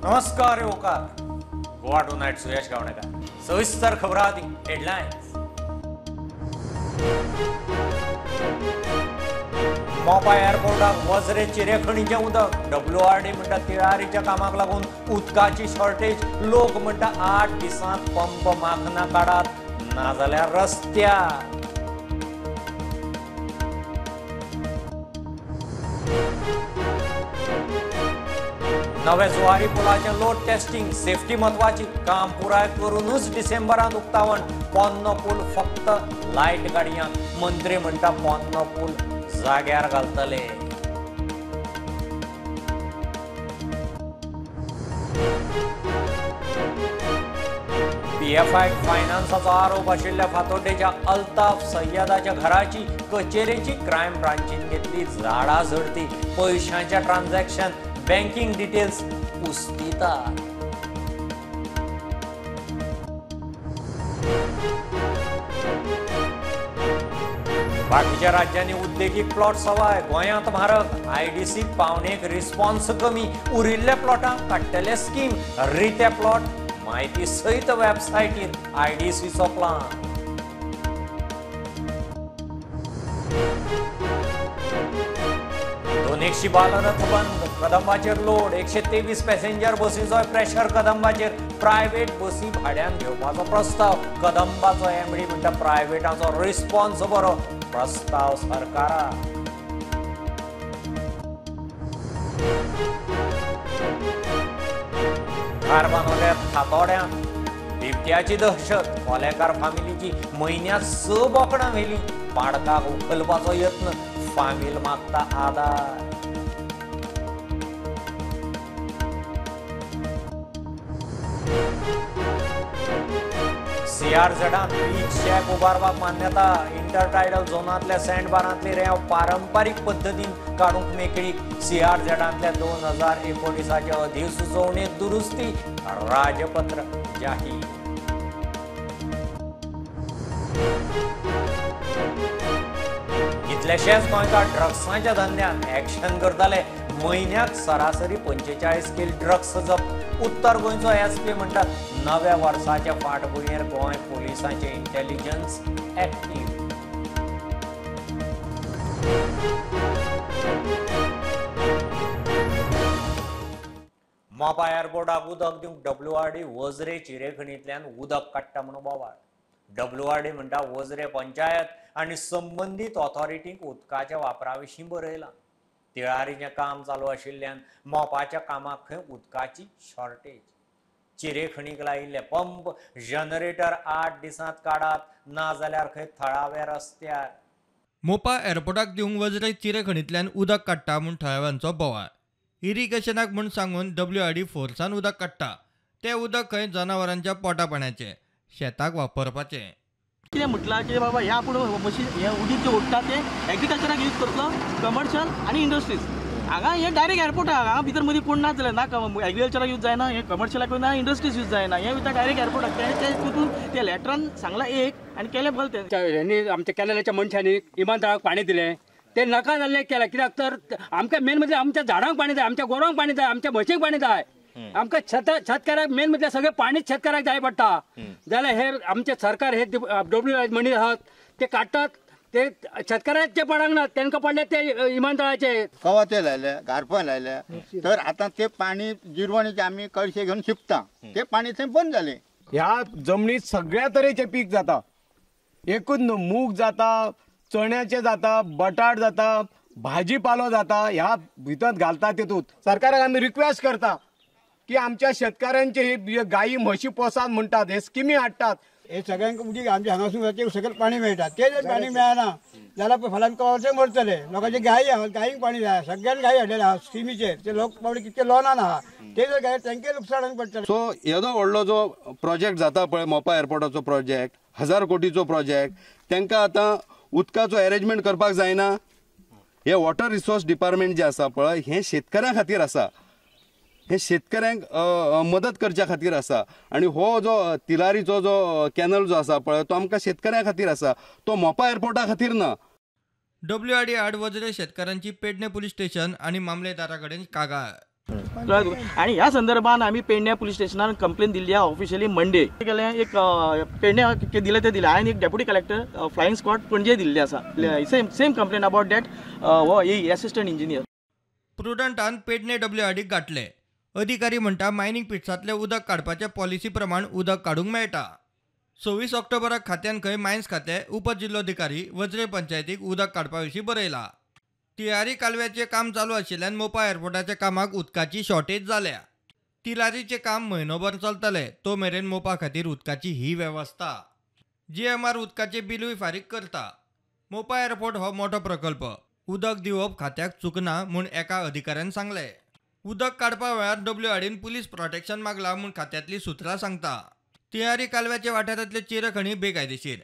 नमस्कार येवकार गोवा टुनायट सुयश गावणेकर. सविस्तर खबरां आदी हेडलायन्स. मोपा एअरपोर्टाक वजरे चिरेखणीचें उदक. डब्ल्यूआरडी म्हणटा तिळारीच्या कामाक लागून उदकाची शॉर्टेज. लोक म्हणटा 8 दिसांत पंप माखना काडात नाजाल्यार रस्त्यार. नव्या जुवारी पुलाचें लोड टेस्टिंग सेफ्टी म्हत्वाची. काम पुराय करूनच डिसेंबरांत उक्तावण. पोन्नो पूल फक्त लायट गाडयांक. मंत्री म्हणटा पोन्नो पूल जाग्यार घालतले. पीएफआय फायनान्साचो आरोप आशिल्ल्या फातोड्डेच्या अल्ताफ सय्यदाच्या घराची कचेरेची क्रायम ब्रांचीन घेतली झाडा झडती. पयशांचे ट्रान्झॅक्शन बँकिंग डिटेल्स उस्तिता. बाकीच्या राज्यांनी उद्देगीक प्लॉट सवाय, गोंयांत म्हारग. आयडीसी पावणेक रिस्पॉन्स कमी. उरिल्ल्या प्लॉटांक काडटले स्कीम. रिते प्लॉट म्हायती सयत वेबसायटीर आयडीसीचो प्लान. दोन बालरथ बंद. कदंबाचेर लोड. 123 पॅसेंजर बसीचो प्रेशर कदंबाचेर. प्रायव्हेट बसी भाड्यान घेवपाचो प्रस्ताव. कदंबाचो एमडी म्हणटा प्रायव्हेटाचो रिस्पॉन्स बरो. प्रस्ताव सरकाराक. कारबानोल्यात थातोड्यांत बिबट्याची दहशत. कोलेकार फामिलीची म्हयन्यांत 6 बोकडां व्हेली. पाडकाक उखलपाचो यत्न. फामील मागता आदार. सीआरझेडांत बीच शॅक उबारपाक मान्यता. इंटरटायडल झोनांतल्या सँडबारांतली रेंव पारंपारीक पद्दतीन काडूंक मेकळीक. सीआरझेडांतल्या 2019 अधिसुचोवणेंत दुरुस्ती. राजपत्र जाहीर. कितलेशेच गोंयकार ड्रग्सांच्या धंद्यांत ऍक्शन करताले. म्हयन्याक सरासरी 45 कील ड्रग्स जप्त. उत्तर गोंयचो एसपी म्हणटात नव्या वर्साच्या फाटभुंयेर गोंय पोलिसांचे इंटेलिजन्स ऍक्टीव. मोपा एअरपोर्टाक उदक दिवंक डब्ल्यूआरडी वजरे चिरेखणींतल्यान उदक काडटा म्हणून बोवाळ. डब्ल्यूआरडी म्हणटा वजरे पंचायत आनी संबंदीत ऑथॉरिटींक उदकाच्या वापरा विशीं बरयलां. तिळारीचें काम चालू आशिल्ल्यान मोपाच्या कामाक खंय उदकाची शॉर्टेज. चिरेखणीक लायिल्ले पंप जनरेटर 8 दिसांत काडात नाजाल्यार खंय थळाव्या रस्त्यार. मोपा एअरपोर्टाक दिवंक वजरे चिरेखणींतल्यान उदक काडटा म्हूण थळाव्यांचो बोवाळ. इरिगेशनाक म्हूण सांगून डब्ल्यूआरडी फोर्सान उदक काडटा. तें उदक खंय जनावरांच्या पोटा पाण्याचें, शेताक वापरपाचें. कितें म्हटलां की बाबा ह्या आपूण मशीन हें उदीक जें ओडटा तें एग्रीकल्चराक यूज करतलो, कमर्शियल आनी इंडस्ट्रीज. हांगा हें डायरेक्ट एअरपोर्ट आहा. हांगा भितर मदीं कोण ना जाल्यार ना एग्रीकल्चराक यूज जायना, हें कमर्शियलाक ना, इंडस्ट्रीज यूज जायना. हें वयता डायरेक्ट एअरपोर्टाक. तें तितून ते लेटरान सांगलां एक आनी केलें भल तें. हेंणी आमच्या कॅनलाच्या मनशांनी इमानदाराक पाणी दिलें तें नाका जाल्लें केलें. कित्याक तर आमकां मेन म्हणजे आमच्या झाडांक पाणी जाय, आमच्या गोरवांक पाणी जाय, आमच्या म्हशींक पाणी जाय. आमकां शेतकाराक मेन म्हटल्यार सगळें पाणीच शेतकाराक जाय पडटा. जाल्यार हे आमचे सरकार हे डब्ल्यू आर मनी आसात ते काडटात ते शेतकाराचे पडूंक ना, तांकां पडले ते इमानदाराचे. कवाचे लायले, गारफां लायले, तर आतां ते पाणी जिरवणीचे आमी कळशे घेवन शिंपता ते पाणी थंय बंद जालें. ह्या जमनीत सगळ्या तरेचे पीक जाता. एकूच न्हू, मूग जाता, चण्याचे जाता, बटाट जाता, भाजी पालो जाता. ह्या भितर घालता तितूंत. सरकाराक आमी रिक्वेस्ट करता की आमच्या शेतकारांचे हे गायी म्हशी पोसात म्हणटात, हे स्किमी हाडटात. हे सगळ्यांक उदीक आमच्या हांगासून सगळें पाणी मेळटा. तें जर पाणी मेळना जाल्यार फाल्यां कवाचे मरतले. लोकांचे गायी आहा, गायींक पाणी जाय. सगळ्यांक गायी हाडलेले आहा स्किमीचेर. ते लोक पावले कितके लोनान आहा ते जर गाय तांकां लुकसाण पडटलें. सो येदो व्हडलो जो प्रोजेक्ट जाता पळय मोपा एअरपोर्टाचो प्रोजेक्ट, 1000 कोटीचो प्रोजेक्ट, तांकां आतां उदकाचो एरेंजमेंट करपाक जायना. हे वॉटर रिसोर्स डिपार्टमेंट जें आसा पळय हें शेतकारां खातीर आसा, हे शेतकऱ्यांक मदत करच्या खातीर आसा. आनी हो जो तिलारीचो जो कॅनल जो आसा पळय तो आमकां शेतकऱ्यां खातीर आसा, तो मोपा एअरपोर्टा खातीर ना. डब्ल्यूआरडी आड वजरे शेतकारांची पेडणे पुलीस स्टेशन आनी मामलेदारा कडेन कागाळ. आनी ह्या संदर्भान आमी पेडण्या पुलीस स्टेशनान कंप्लेन दिल्ली आहा ऑफिशियली मंडे गेले एक पेडण्या दिलें तें दिलें हांवें एक deputy collector flying squad Panaji दिल्ली आसा सेम कंप्लेन अबाउट that हो एसिस्टंट इंजिनियर. प्रुडंटान पेडणे डब्ल्यूआरडीक गांठले. अधिकारी म्हणटा मायनिंग पिट्सांतलें उदक काडपाच्या पॉलिसी प्रमाण उदक काडूंक मेळटा. 26 ऑक्टोबराक खात्यान खंय मायन्स खातें उपजिल्लोधिकारी वज्रे पंचायतीक उदक काडपा विशीं बरयलां. तिळारी कालव्याचें काम चालू आशिल्ल्यान मोपा एअरपोर्टाच्या कामाक उदकाची शॉर्टेज जाल्या. तिलारीचें काम म्हयनोभर चलतलें, तो मेरेन मोपा खातीर उदकाची ही वेवस्था. जीएमआर उदकाचें बिलूय फारीक करता. मोपा एअरपोर्ट हो मोठो प्रकल्प, उदक दिवप खात्याक चुकना म्हूण एका अधिकाऱ्यान सांगलें. उदक काडपा वेळार डब्ल्यूआरडीन पुलीस प्रोटेक्शन मागला म्हूण खात्यांतली सुत्रां सांगता. तिळारी कालव्याच्या वाठारांतले चिरेखणी बेकायदेशीर,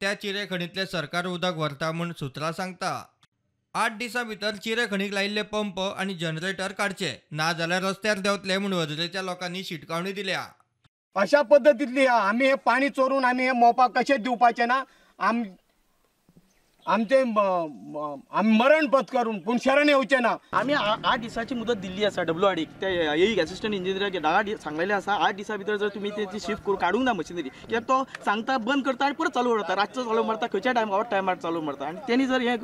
त्या चिरेखणींतलें सरकार उदक व्हरता म्हूण सुत्रां सांगता. 8 दिसां भितर चिरेखणीक लायिल्ले पंप आनी जनरेटर काडचे, ना जाल्यार रस्त्यार देंवतले म्हूण वजरेच्या लोकांनी शिटकावणी दिल्या. अशा पद्दतींतली आमी हे पाणी चोरून आमी हे मोपा कशें दिवपाचें ना, आमचे आमी मरण पत्करून पूण शरण येवचें ना. आमी 8 दिसाची मुदत दिल्ली आसा डब्ल्यूआरडीक, ते एक एसिस्टंट इंजिनियराक 10 सांगलेलें आसा 8 दिसां भितर जर तुमी तेची शिफ्ट करून काडूंक ना मशिनरी, कित्याक तो सांगता बंद करता आनी परत चालू उरता, रातचो चालू मारता, खंयच्या टायमार ऑड टायमार चालू मारता. आनी तेणी जर हें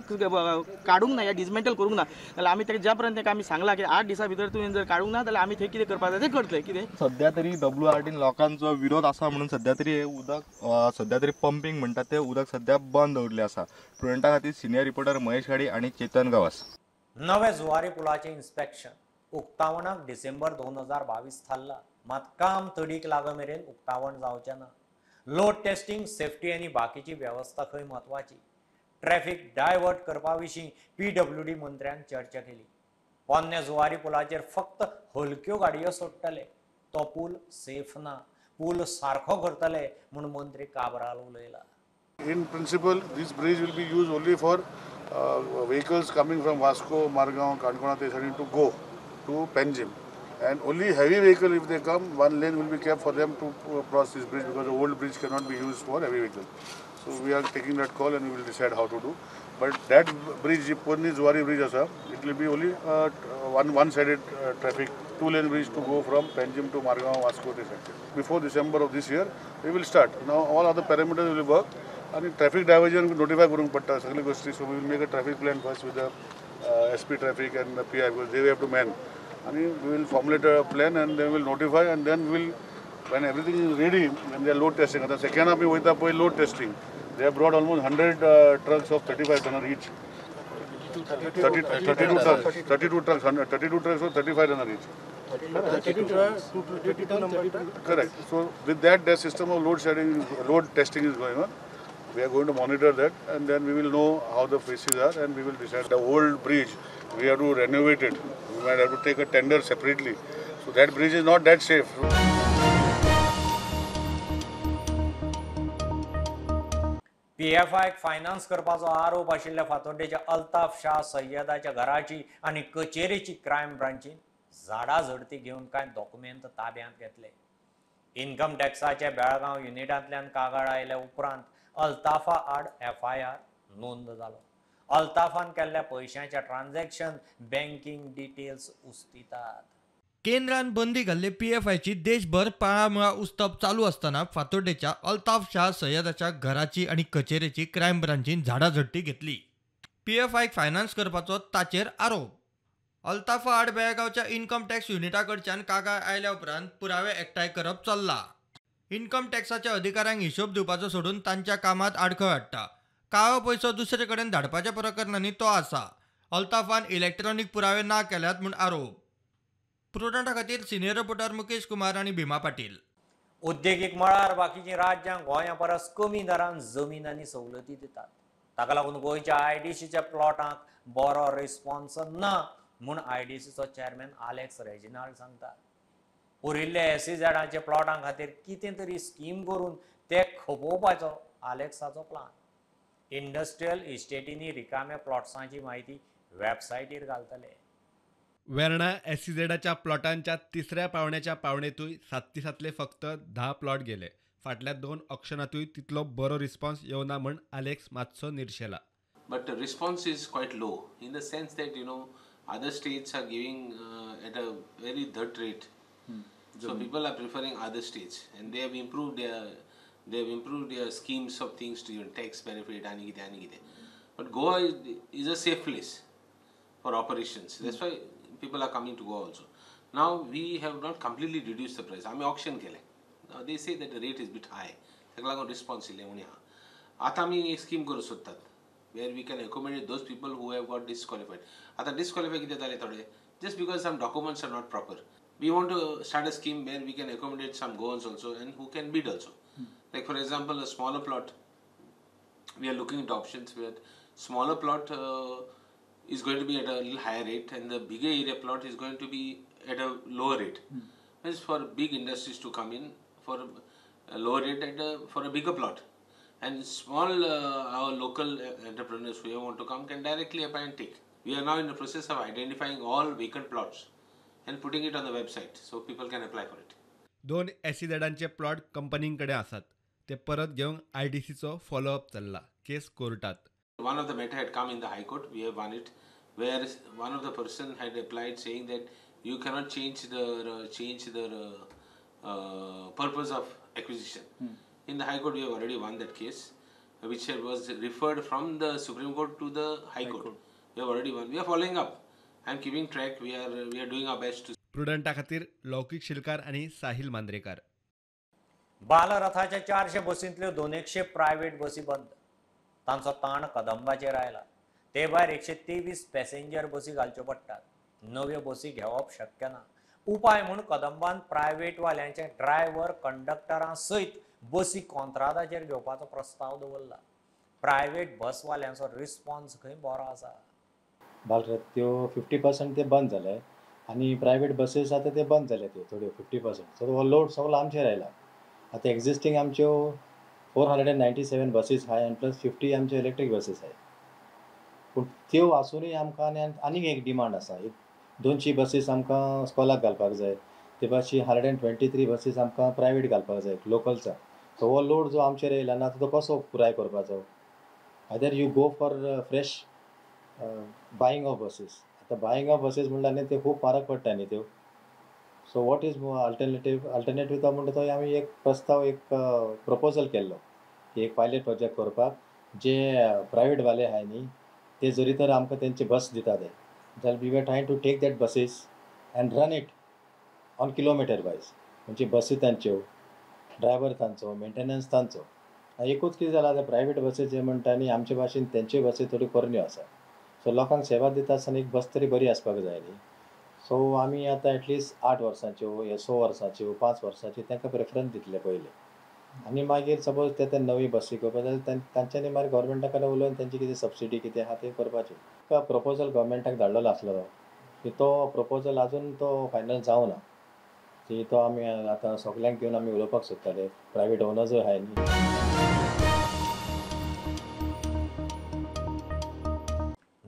काडूंक ना, हें डिसमेंटल करूंक ना जाल्यार आमी ताका ज्या पर्यंत ताका आमी सांगलां की 8 दिसां भितर तुवें जर काडूंक ना जाल्यार आमी थंय कितें करपाक जाय तें करतले. कितें सद्या तरी डब्ल्यूआरडीन लोकांचो विरोध आसा म्हणून सद्या तरी हें उदक सद्या तरी पंपींग म्हणटा तें उदक सद्या बंद दवरिल्लें आसा. प्रुडंटा खातीर सिनियर रिपोर्टर महेश घाडी आनी चेतन गांवस. नवे जुवारी पुलाचें इन्स्पेक्शन उक्तावणाक डिसेंबर 2022 थारला, मात काम तडीक लाग मेरेन उक्तावण जावचें ना. लोड टेस्टिंग, सेफ्टी आनी बाकीची वेवस्था खंय म्हत्वाची. ट्रॅफिक डायवर्ट करपा विशीं पीडब्ल्यूडी मंत्र्यान चर्चा केली. पोन्न्या जुवारी पुलाचेर फक्त हलक्यो गाडयो सोडटले, तो पूल सेफ ना, पूल सारको करतले म्हूण मंत्री Cabral उलयला. In principle, this bridge will be used only for vehicles coming from Vasco, Margao, Kankona, Tesani to go to Panjim. And only heavy vehicle, if they come, one lane will be kept for them to cross this bridge, because the old bridge cannot be used for heavy vehicle. So we are taking that call and we will decide how to do. But that bridge, Ponni Zuari bridge, asa, it will be only one-sided traffic, two-lane bridge to go from Panjim to Margao, Vasco, Tesani. Before December of this year, we will start. Now all other parameters will work. And traffic diversion notify करूंक पडटा सगळे गोष्टी. So we will make a traffic plan first with the SP traffic and the PI, because they have to man. And we will formulate a plan and then we will notify, and then we will, when everything is ready, when they are load testing. आता second आमी वयता पळय load testing. They have brought almost 100 trucks of 35 tonner each. 32 trucks, 32 trucks of 35 tonner each. Correct. So with that, the system of load shedding, load testing is going on. We are going to monitor that, and then we will know how the faces are, and we will decide. The old bridge, we have to renovate it. We might have to take a tender separately. So that bridge is not that safe. PFI finance करपाचो आरोप आशिल्ल्या फातोड्डेच्या अल्ताफ शाह सय्यदाच्या घराची आनी कचेरेची crime ब्रांचीन झाडा झडती घेवन कांय document ताब्यांत घेतले. इन्कम टॅक्साच्या बेळगांव युनिटांतल्यान कागाळ आयल्या उपरांत अल्ताफा आड एफआयआर नोंद जालो. अल्ताफान केल्ल्या पयशांच्या ट्रान्झॅक्शन बँकिंग डिटेल्स उस्तितात. केंद्रान बंदी घाल्ले पीएफआयची देशभर पाळामुळा उस्तप चालू आसतना फातोड्डेच्या अल्ताफ शाह सय्यदाच्या घराची आनी कचेरेची क्रायम ब्रांचीन झाडाझडटी घेतली. पीएफआयक फायनान्स करपाचो ताचेर आरोप. अल्ताफा आड बेळगांवच्या इन्कम टॅक्स युनिटा कडच्यान कागाळ आयल्या उपरांत पुरावे एकठांय करप चल्ला. इन्कम टॅक्साच्या अधिकाऱ्यांक हिशोब दिवपाचो सोडून तांच्या कामांत आडखळ हाडटा. काळो पयसो दुसरे कडेन धाडपाच्या प्रकरणांनी तो आसा. अल्ताफान इलेक्ट्रॉनिक पुरावे ना केल्यात म्हूण आरोप. प्रुडंटा खातीर सिनियर रिपोर्टर मुकेश कुमार आनी भीमा पाटील. उद्देगीक मळार बाकीचीं राज्यां गोंया परस कमी दरान जमीन आनी सवलती दितात. ताका लागून गोंयच्या आयडीसीच्या प्लॉटांक बरो रिस्पॉन्स ना म्हूण आयडीसीचो चेअरमॅन आलेक्स रेजिनाल्ड सांगता. उरिल्ले एसईझेडाचे प्लॉटां खातीर कितें तरी स्कीम करून ते खपोवपाचो आलेक्साचो प्लान. इंडस्ट्रियल इस्टेटींनी रिकाम्या प्लॉट्सांची म्हायती वेबसायटीर घालतले. वेर्णा एसईझेडाच्या प्लॉटांच्या तिसऱ्या पावण्याच्या पावणेतूय 7 दिसांतले फक्त 10 प्लॉट गेले. फाटल्या 2 ऑक्शनातूय तितलो बरो रिस्पॉन्स येवना म्हण आलेक्स मातसो निर्शेला. But the response is quite low in the sense that Other states are giving at a very dirt rate. So people are preferring other states, and they have improved their schemes of things to even tax benefit ani kite ani kite. But Goa is a safe place for operations. That's why people are coming to Goa also. Now we have not completely reduced the price. Ami auction kele. Now they say that the rate is bit high. ताका लागून response इल्ले उणें आहा. आतां आमी एक scheme करूंक सोदतात where we can accommodate those people who have got disqualified. आतां disqualify कितें जालें थोडे just because some documents are not proper. We want to start a scheme where we can accommodate some Goans also and who can bid also. Like for example, a smaller plot, we are looking into options where smaller plot is going to be at a little higher rate and the bigger area plot is going to be at a lower rate. It's for big industries to come in for a lower rate at for a bigger plot. And small our local entrepreneurs who want to come can directly apply and take. We are now in the process of identifying all vacant plots and putting it on the website so people can apply for it. दोन एसईझेडांचे plot कंपनींकडे आसात, ते परत घेवंक आयडीसीचो follow up चल्ला, केस कोर्टात. One of the matter had come in the High Court, we have won it, where one of the person had applied saying that you cannot change the purpose of acquisition. In the High Court, we have already won that case, which was referred from the Supreme Court to the High Court. We have already won. We are following up. I am keeping track. We are doing our best to. प्रुडंटा खातीर लौकिक शिलकार आनी Sahil Mandrekar. बालरथाच्या 400 बसींतल्यो 200 private बसी बंद. तांचो ताण कदंबाचेर आयला. ते भायर 123 पॅसेंजर बसी घालच्यो पडटात. नव्यो बसी घेवप शक्य ना. उपाय म्हूण कदंबान प्रायव्हेटवाल्यांचे ड्रायव्हर कंडक्टरां सयत बसी कॉन्त्रादाचेर घेवपाचो प्रस्ताव दवरला. प्रायव्हेट बसवाल्यांचो रिस्पॉन्स खंय बरो आसा. बालरथ त्यो 50% ते बंद जाले आनी प्रायवेट बसीस आतां ते बंद जाले त्यो थोड्यो 50%. सो हो लोड सगळो आमचेर आयला. आतां एग्जिस्टींग आमच्यो 497 बसीस आहाय आनी प्लस 50 आमच्यो इलेक्ट्रीक बसीस आहाय. पूण त्यो आसुनूय आमकां आनीक एक डिमांड आसा. एक 200 बसीस आमकां स्कॉलाक घालपाक जाय, ते भाशेन 123 बसीस आमकां प्रायवेट घालपाक जाय लोकल्साक. सो हो लोड जो आमचेर येयला ना तो कसो पुराय करपाचो? Either you go for fresh buying of buses. आतां बायिंग ऑफ बसीस म्हणल्यार न्ही ते खूब म्हारग पडटा न्ही त्यो. So what is alternative? Alternative तो म्हणटा तो आमी एक प्रस्ताव, एक प्रपोजल केल्लो की एक पायलट प्रोजेक्ट करपाक, जे प्रायवेट वाले आहाय न्ही ते जरी तर आमकां तेंचे बस दिता ते जाल्यार we were trying to take that buses and run it on kilometre wise. म्हणजे बसी तांच्यो, ड्रायव्हर तांचो, मेंटेनन्स तांचो. एकूच कितें जालां आतां प्रायवेट बसी जे म्हणटा न्ही आमचे भाशेन तेंच्यो बसी थोड्यो पोरण्यो आसा. सो लोकांक सेवा दिता आसतना एक बस तरी बरी आसपाक जाय न्ही. सो आमी आतां एटलिस्ट 8 वर्सांच्यो या 6 वर्सांच्यो 5 वर्सांच्यो तांकां प्रेफरन्स दितले पयले आनी मागीर सपोज ते ते नवी बसी घेवपा जाल्यार तांच्यांनी मागीर गव्हर्मेंटा कडेन उलोवन तेंची कितें सबसिडी कितें आहा तें करपाचें. प्रपोजल गव्हर्मेंटाक धाडलेलो आसलेलो की तो प्रपोजल आजून तो फायनल जावना, की तो आमी आतां सगल्यांक घेवन आमी उलोवपाक सोदताले, प्रायवेट ओनर्सूय आहाय न्ही.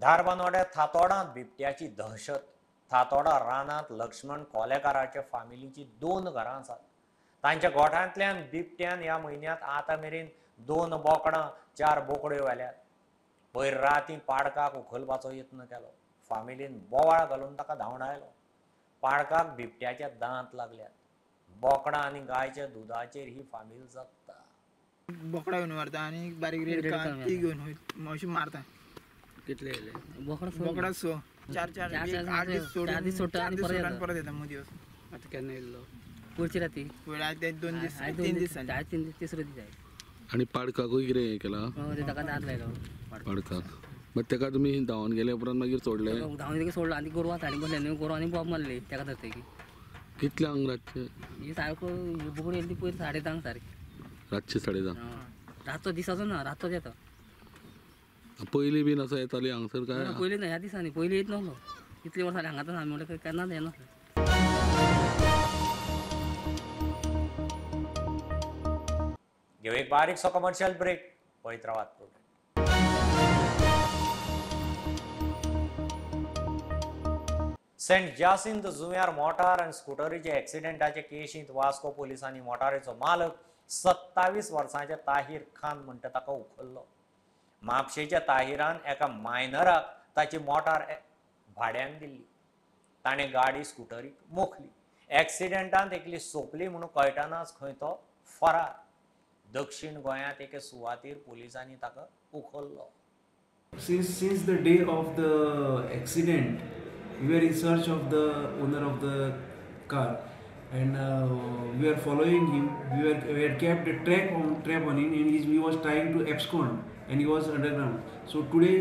धारबानोड्या थातोडांत बिबट्याची दहशत. थातोडा रानांत लक्ष्मण कोलेकाराच्या फामिलीची 2 घरां आसात. तांच्या गोठ्यांतल्यान बिबट्यान ह्या म्हयन्यांत आतां मेरेन 2 बोकडां 4 बोकड्यो व्हेल्यात. पयर राती पाडकाक उखलपाचो यत्न केलो. फामिलीन बोवाळ घालून ताका धांवडायलो. पाडकाक बिबट्याच्या दांत लागल्यात. बोकडां आनी गायच्या दुदाचेर ही फामील जगता. बोकडां घेवन व्हरता आनी बारीक रेडकां ती घेवन अशी मारता. कितले येयले? बोकडां 6 4 4 8 दीस सोडून 4 दीस सोडून परत येता मदीं वचून. आतां केन्ना येयल्लो? पयरची राती. पयर 2 दीस 3 दीस जाले. 3 दीस तिसरो दीस जाय. आनी पाडकाकूय कितें हें केलां? हय, ताका दांत लायलो पाडकाक. मागीर ताका तुमी धांवन गेले उपरांत मागीर सोडले? धांवन गेले सोडलो आनी गोरवां साडी बसले न्हू, गोरवांनी बोब मारली ताका धरतकीर. कितल्यांक रातचे? ही सारको बोकडी येयली ती पयर 10:30 सारकी. रातचे 10:30? रातचो, दिसाचो ना, रातचो येता. पयलीं बीन असो येताली हांगसर काय? पयलीं ना, ह्या दिसांनी पयलीं येत नासलो. इतलीं वर्सां जालीं हांगाच आमी म्हणल्यार केन्नाच येनासलो. घेऊ एक बारीकसो कमर्शियल ब्रेक. पळयत रावात प्रुडंट. सेंट जासिंत जुंव्यार मोटार आनी स्कुटरीच्या एक्सिडेंटाचे केशींत वास्को पोलिसांनी मोटारीचो मालक 27 वर्सांचे ताहीर खान म्हणटा ताका उखल्लो. म्हापशेच्या ताहिरान एका मायनराक ताची मोटार भाड्यान दिल्ली. ताणें गाडी स्कुटरीक मोखली. एक्सिडेंटांत एकली सोंपली म्हणून कळटनाच खंय तो फरार. दक्षिण गोंयांत एके सुवातीर पोलिसांनी ताका उखल्लो. Since the day of the accident, we were in search of the owner of the car, and we are following him. We had kept a trap on him, and he was trying to abscond, and he was underground. So today,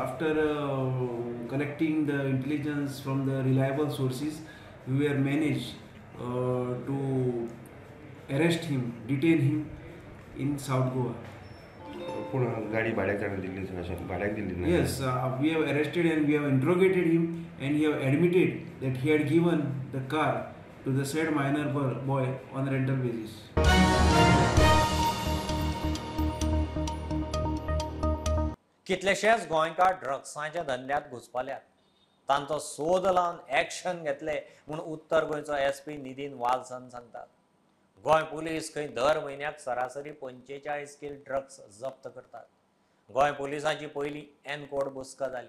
after collecting the intelligence from the reliable sources, we were managed to arrest him, detain him in South Goa. पूण गाडी भाड्याक ताणें दिल्ली अशें भाड्याक दिल्ली ना? Yes, we have arrested and we have interrogated him, and he have admitted that he had given the car to the said minor boy on rental basis. कितलेशेच गोंयकार ड्रग्सांच्या धंद्यात घुसपल्यात. तांचो सोद लावन एक्शन घेतले म्हूण उत्तर गोंयचो एसपी निधीन वाल्सन सांगतात. गोंय पुलीस खंय दर म्हयन्याक सरासरी 45 कील ड्रग्स जप्त करतात. गोंय पुलिसांची पयली एनकोड बसका जाली.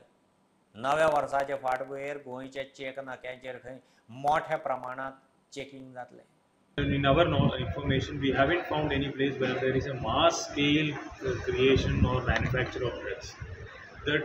नव्या वर्साचे फाटभुंयेर गोंयच्या चेक नाक्यांचेर खंय मोठ्या प्रमाणात चेकिंग जातलें. In our information, we haven't found any place where there is a mass scale creation or manufacture of drugs. That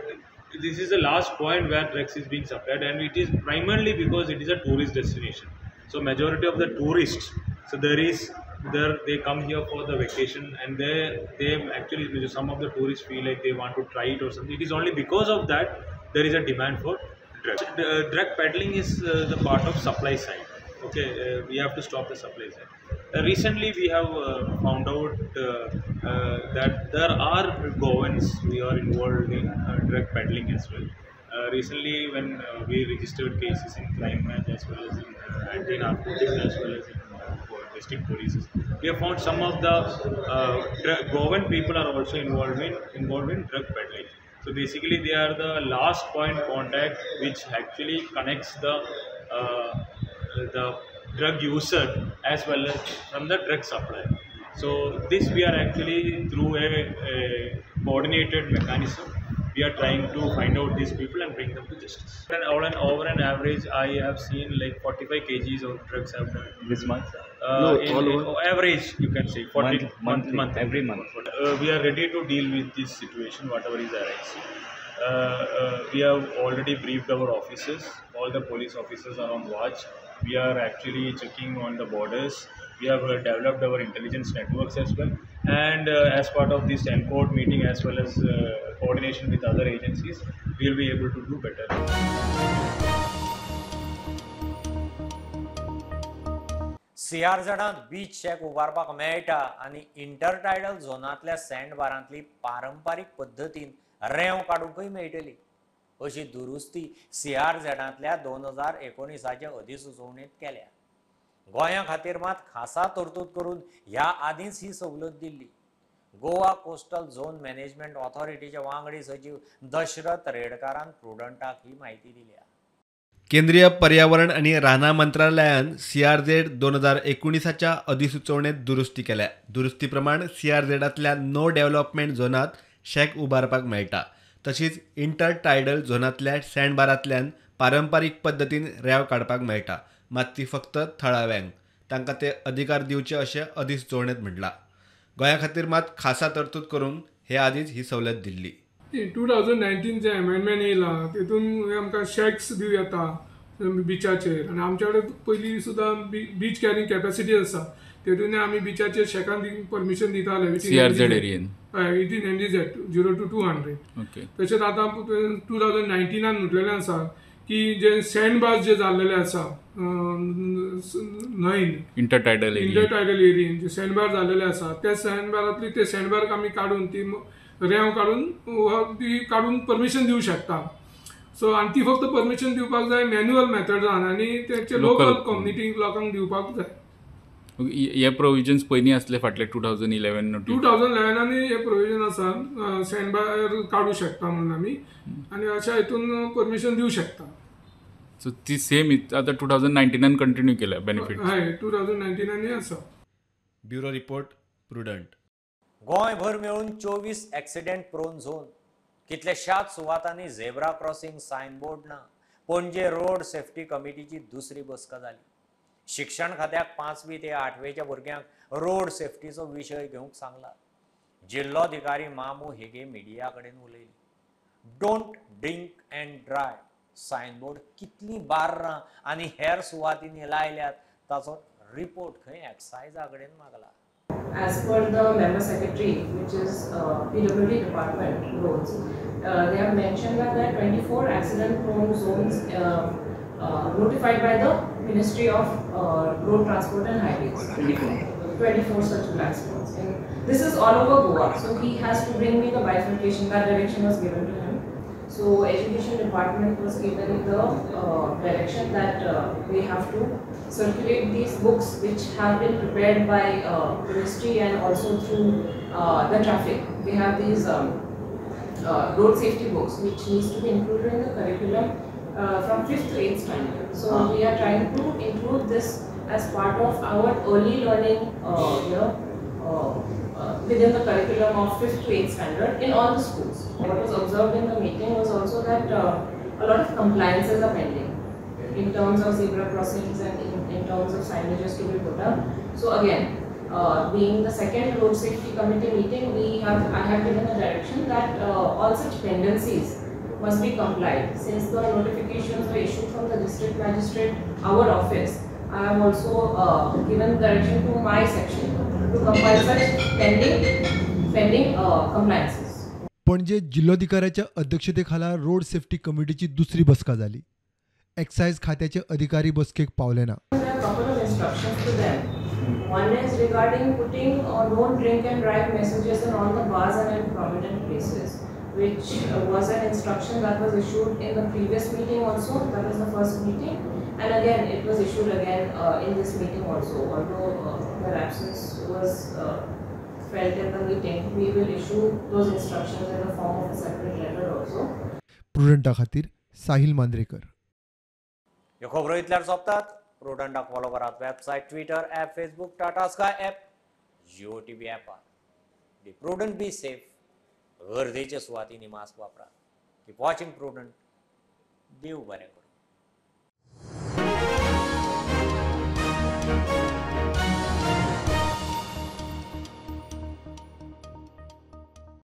this is the last point where drugs is being supplied, and it is primarily because it is a tourist destination. So majority of the tourists, so they come here for the vacation, and they actually, some of the tourists feel like they want to try it or something. It is only because of that there is a demand for drugs. The drug peddling is the part of supply side. Okay, we have to stop the supply side. Recently we have found out that there are Goans we are involved in drug peddling as well. Recently when we registered cases in crime branch as well as in anti-narcotics as well as in district polices, we have found some of the Goan people are also involved in drug peddling. So basically they are the last point contact which actually connects the drug user as well as from the drug supplier. So this we are actually through a coordinated mechanism, we are trying to find out these people and bring them to justice. And over an average, I have seen like 45 kgs of drugs have done this month. No, all over. Average you can say 40 month every month. We are ready to deal with this situation, whatever is arising. We have already briefed our officers. All the police officers are on watch. We are actually checking on the borders. We have developed our intelligence networks as well. And as part of this ENCODE meeting as well as coordination with other agencies, we will be able to do better. सीआरझेडांत beach shack उबारपाक मेळटा आनी intertidal झोनांतल्या सँडबारांतली पारंपारीक पद्दतीन रेंव काडूंकय मेळटली अशी दुरुस्ती सीआरझेडांतल्या 2019 अधिसुचोवणेंत केल्या. गोंया खातीर मात खासा तरतूद करून ह्या आदींच ही सवलत दिल्ली. गोवा कोस्टल झोन मॅनेजमेंट ऑथॉरिटीचे वांगडी सचीव दशरथ रेडकारान प्रुडंटाक ही म्हायती दिल्या. केंद्रीय पर्यावरण आनी रानां मंत्रालयान सीआरझेड 2019च्या अधिसुचोवणेंत दुरुस्ती केल्या. दुरुस्ती प्रमाण सीआरझेडांतल्या नो डेव्हलपमेंट झोनांत शॅक उबारपाक मेळटा. तशीच इंटरटायडल झोनांतल्या सँडबारांतल्यान पारंपारीक पद्दतीन रेंव काडपाक मेळटा, मात ती फक्त थळाव्यांक, तांकां ते अधिकार दिवचे अशें अधिसुचोवणेंत म्हणलां. गोंया खातीर मात खासा तरतूद करूंक हे आदींच ही सवलत दिल्ली. 2019 जे अमेंडमेंट येयला तेतून आमकां शॅक्स दिवं येता बिचाचेर, आनी आमच्या कडेन पयलीं सुद्दां बीच कॅरिंग कॅपेसिटी आसा, तेतून आमी बिचाचेर शॅकान परमिशन दिताले सीआरझेड एरियेन, हय, विथीन एनडीझेड 0 to 200. तशेंच आतां 2019 म्हटलेलें आसा की जे सँड बार्स जे जाल्लेले आसा न्हंयन, इंटरटायडल एरियेन जे सँड बार जाल्लेले आसा त्या सँड बारांतली ते सँड बार्क आमी काडून ती रेंव काडून ती काडून परमिशन दिवं शकता. सो आनी ती फक्त परमिशन दिवपाक जाय मॅन्युअल मेथडान आनी तेचे लोकल कम्युनिटी लोकांक दिवपाक जाय. हे प्रोविजन्स पयलीं आसले फाटले 2011 2011 हे प्रोविजन आसा, सँड बार काडूं शकता म्हणून आमी, आनी अशा हितून परमिशन दिवं शकता. सो ती सेम आतां 2019 कंटिन्यू केल्या बेनिफीट. हय, 2019 आसा. Bureau report, Prudent. गोंयभर मेळून 24 एक्सिडेंट प्रोन झोन. कितल्याशाच सुवातांनी झेब्रा क्रॉसिंग सायनबोर्ड ना. पणजे रोड सेफ्टी कमिटीची दुसरी बसका जाली. शिक्षण खात्याक 5वी ते 8वेच्या भुरग्यांक रोड सेफ्टीचो विशय घेवंक सांगला. जिल्लोधिकारी मामू हेगे मिडिया कडेन उलयली. Don't drink and drive signboard कितलीं बार्रां आनी हेर सुवातींनी लायल्यात ताचो रिपोर्ट खंय एक्सायजा कडेन मागला. As per the member secretary, which is PWD department roads, they have mentioned that there are 24 accident prone zones notified by the Ministry of Road Transport and Highways. 24 such black spots, and this is all over Goa. So he has to bring me the bifurcation. That direction was given to him. So education department was given the direction that we have to circulate these books which have been prepared by ministry and also through the traffic. We have these road safety books which needs to be included in the curriculum from 5th to 8th standard. So we are trying to include this as part of our early learning, within the curriculum of 5th to 8th standard in all the schools. What was observed in the meeting was also that a lot of compliances are pending in terms of zebra crossings and in terms of signages to be put up. So again, being the second road safety committee meeting, I have given a direction that all such pendencies must be complied. Since the notifications were issued from the district magistrate, our office, I have also given direction to my section to compile such pending compliances. Panaji जिल्लोधिकाऱ्याच्या अध्यक्षतेखाला road safety कमिटीची दुसरी बसका जाली. Excise खात्याचे अधिकारी बसकेक पावले ना. Couple of instructions to them. One is regarding putting don't drink and drive messages in all the bars and in prominent places, which was an instruction that was issued in the previous meeting also. That was the first meeting, and again it was issued again in this meeting also. Although their absence was felt in the meeting, we will issue those instructions in the form of a separate letter also. प्रुडंटा खातीर साहिल मांद्रेकर. ह्यो खबरो इतल्यार सोंपतात. प्रुडंटाक follow करात website, Twitter app, Facebook, Tata Sky app, Jio TV ॲपार. Be prudent, be safe. गर्देच्या सुवातींनी mask वापरात. Keep watching prudent. देव बरें करूं.